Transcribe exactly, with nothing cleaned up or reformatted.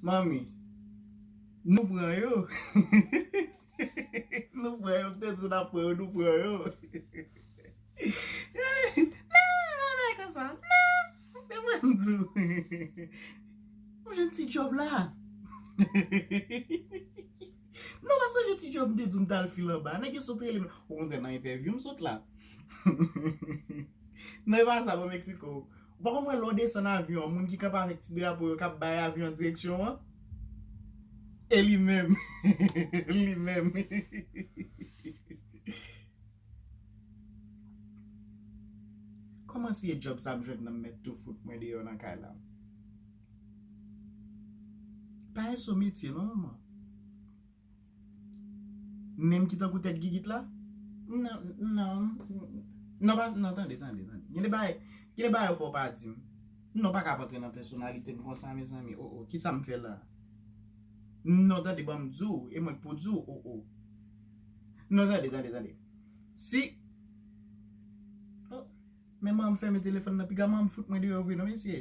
Manmi, nou pran yo. Nou pran yo, m te di n ap pran yo, nou pran yo. Non, non, non, non, konsa. Non, se mwen m di w. Mwen jwenn ti djòb la. Non, pa sonje ti djòb m te di w m t al fil anba. Nèg yo sot rele m. Okontrè, nan entèvyou m sot la. Non, e pa sa, ban m eksplike w. Ou pa konn wè lè w desann avyon an, moun ki kanpe avèk ti drapo yo k ap bay avyon an direksyon an? E li menm. Li menm. Kòman si e djòb sa m jwenn nan m mèt tou fout mwen deyò nan kay la? Pa yon sou metye non, manman. Nen m ki tankou tèt gigit la? Non, non. Non, pa, non, tande, tande, tande. Gen de bagay, gen de bagay ou fè w pa di m. Non, pa ka ap antre nan pèsonalite m konsa, mezanmi. O, o, ki sa m fè la? Non, tande, ban m di w, e mwen k pou di w, o, o. Non, tande, tande, tande. Si, o, men manman m fèmen telefòn nan, piga manman m fout mwen deyò vre, non, mesye.